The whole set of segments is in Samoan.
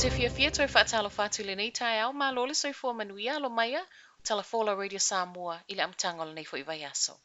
Ou te fiafia toe faatalofa atu i lenei taeao, malo le soifua manuia, alo maia, Talafola Radio Samoa i le amataga o lenei foi vaiaso.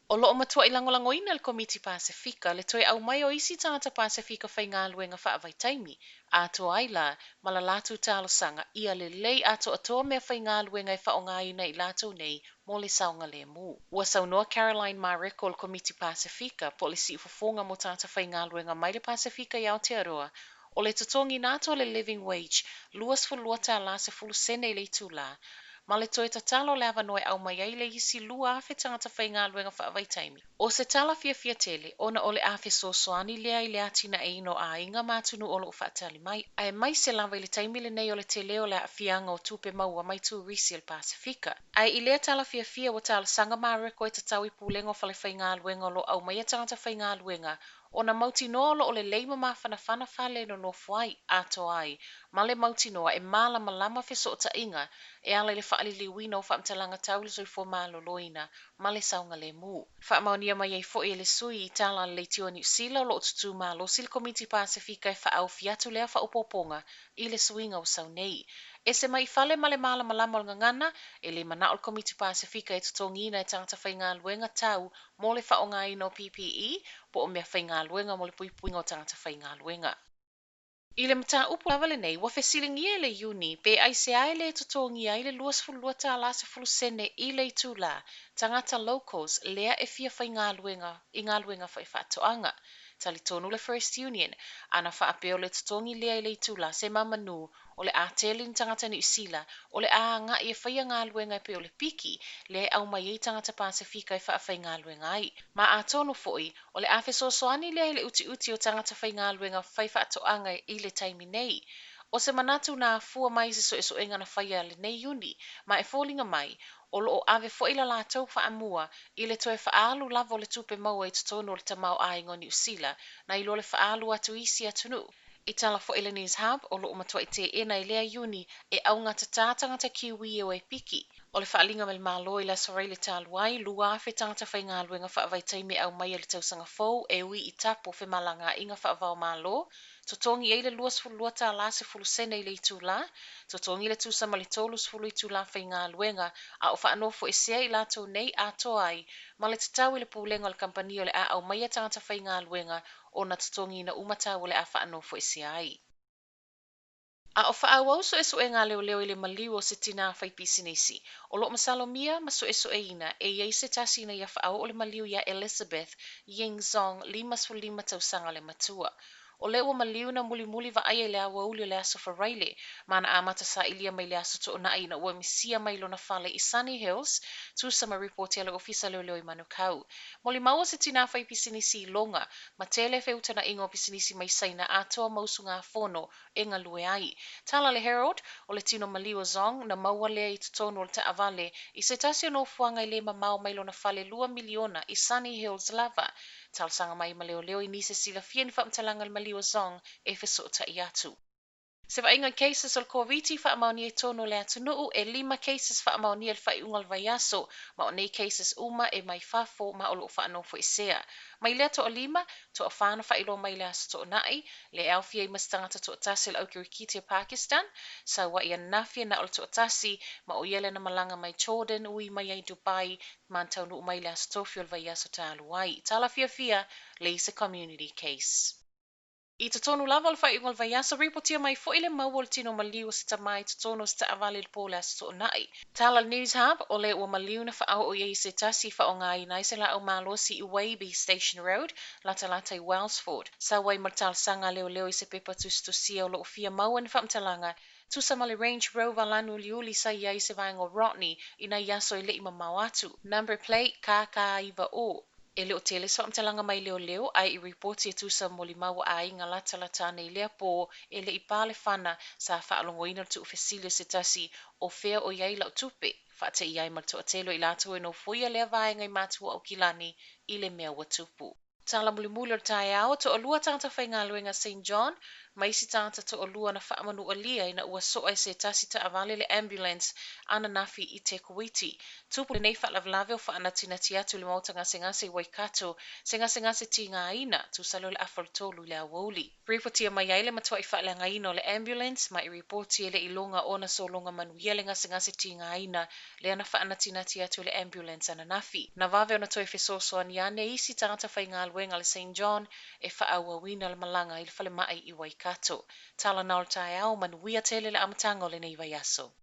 O lo o matuai lagolagoina e le Komiti Pasefika le toe aumai o isi tagata Pasefika faigaluega faavaitaimi, atoa ai la ma la latou talosaga ia lelei atoatoa meafaigaluega e faaaogaina e i latou nei mo le saogalemu. Ua saunoa Caroline Mareko o le Komiti Pasefika po o le Siufofoga mo Tagata Faigaluega mai le Pasefika i Aotearoa, o le totogiina atu o le living wage $22 tala 10 sene i le itulā, ma le toe tatala o le avanoa e aumai ai le isi 2,000 tagata faigaluega faavaitaimi. O se tala fiafia tele, ona o le a fesoasoani lea i le atinaeina o aiga ma atunuu o lo o faatali mai, aemaise lava i le taimi lenei o le tele o le aafiaga o tupe maua mai turisi a le Pasefika. Ae i lea tala fiafia ua talosaga Mareko e tatau i pulega o falefaigaluega o lo o aumaia tagata faigaluega ona mautinoa o lo o lelei ma mafanafana fale e nonofo ai, atoa ai ma le mautinoa e malamalama fesootaiga e ala i le faaliliuina o faamatalaga tau i le soifua maloloina ma le saogalemu. Faamaonia mai ai foi e le sui i tala a le Leitio a Niu Sila o lo o tutū malosi le Komiti Pasefika e faaofi atu lea faaopoopoga i le suiga ua sau nei. Ese mai i fale ma le malamalama o le gagana, e le manao le Komiti Pasefika e totogiina e tagata faigaluega tau mo le faaaogaina o PPE po o meafaigaluega mo le puipuiga o tagata faigaluega. I le mataupu lava lenei, ua fesiligia e le Iuni pe aisea e le totogia ai le $22 tala 10 sene i le itulā tagata locals lea e fia faigaluega i galuega faifaatoaga. Talitonu le First Union, ana faapea o le totogi lea i le itulā semeamanu o le a tele ni tagata Niu Sila o le a agai e faia galuega e pei o le piki lea e aumai ai tagata Pasefika e faafaigaluega ai. Ma atonu foi, o le a fesoasoani lea i le utiuti o tagata faigaluega faifaatoaga i le taimi nei. O se manatu na afua mai i se suesuega na faia lenei Iuni, ma e foliga mai, o lo o ave foi la latou faamua i le toe faaalu lava o le tupe maua i totonu o le tamaoaiga o Niu Sila, nai lo le faaalu atu i isi atunuu. I tala foi le News Hub, o lo o matuai teena e lea Iuni e augatata tagata Kiwi e o e piki. O le faaaliga mai le Malo i le Aso Faraile talu ai, 2,000 tagata faigaluega faavaitaimi e aumaia i le tausaga fou e ui i tapu o femalagaaiga faava-o-Malo, totogi ai le $22 tala 10 sene i le itulā, totogi le tusa ma le 30 itulā faigaluega a o faanofoesea i latou nei atoa ai ma le tatau i le pulega o le kamupani o le a aumaia tagata faigaluega ona totogiina uma tau o le a faanofoesea ai. A o faaauau suesuega a leoleo i le maliu o se tinā faipisinisi, o lo o masalomia ma suesueina e i ai se tasi ina ia faaoo le maliu iā Elizabeth Ying Zhong, 55 tausaga le matua. O lea ua maliu na mulimuli vaaia i le aoauli o le Aso Faraile, ma na amata sailia mai le Aso Toonai ina ua misia mai lona fale i Sunny Hills, tusa ma ripoti a le Ofisa Leoleo i Manukau. Molimau se tinā faipisinisi i Loga, ma tele feutagaiga o pisinisi mai Saina atoa ma usugafono e galue ai. Tala le Herald, o le tino maliu o Zhong na maua lea i totonu o le taavale i se tasi o nofoaga e le mamao mai lona fale 2 miliona i Sunny Hills lava. Talosaga mai ma leoleo i nisi e silafia ni faamatalaga i le maliu o Zhong e fesootai atu. Se vaaiga i cases o le Koviti faamaonia i totonu o le atunuu, e lima cases faamaonia i le faaiuga o le vaiaso, ma o nei cases uma e mai fafo ma o lo o faanofoesea. Mai lea toalima, toafa na faailoa mai i le Aso Toonai, lea e aofia ai ma se tagata toatasi o le au kirikiti o Pakistan, sau ai ananafi na o le toatasi, ma o ia lea na malaga mai Jordan ui mai ai Dubai ma na taunuu mai i le Aso Tofi o le vaiaso talu ai. Tala fiafia, leai se community case. I totonu lava o le faaiuga o le vaiaso, ripotia mai foi le maua o le tino maliu o se tamā i totonu o se taavale i le po o le Aso Toonai. Tala le News Hub, o lea ua maliu na faaoo i ai se tasi i faaaogaina ai se laau malosi i Wayby Station Road, latalata i Wellsford. Sau ai ma le talosaga a leoleo i se pepa tusitusia o lo o fia maua ni faamatalaga tusa ma le Range Rover lanu uliuli sa i ai i se vaega o Rodney i nai aso e le i mamao atu. Number plate KK9O. E le o tele se faamatalaga mai leoleo, ae i ripoti e tusa molimau a aiga latalata ane i lea pō e le i pā le fana, sa faalogoina le tuufesili o se tasi o fea o i ai lau tupe, faateia ai ma le toatele o i latou e nofoia lea vaega i Matua Aukilani i le mea ua tupu. Tala mulimuli o le taeao, toalua tagata faigaluega St John ma isi tagata toalua na faamanualia ina ua soa e se tasi taavale le ambulance ananafi i Te Kuiti. Tupu lenei faalavelave o faanatinati atu i le maota gasegase i Waikato, se gasegase tigaina, tusa lea o le 2:30 i le aoauli. Ripotia mai ai le matuai faaleagaina o le ambulance ma i ripoti e le iloga ona sologa manuia le gasegase tigaina lea na faanatinati atu i le ambulance ananafi. Na vave ona toe fesoasoani ane isi tagata faigaluega a le St John e faaauauina le malaga i le falemai i Waikato. Tala na o le taeao, manuia tele le amataga o lenei vaiaso.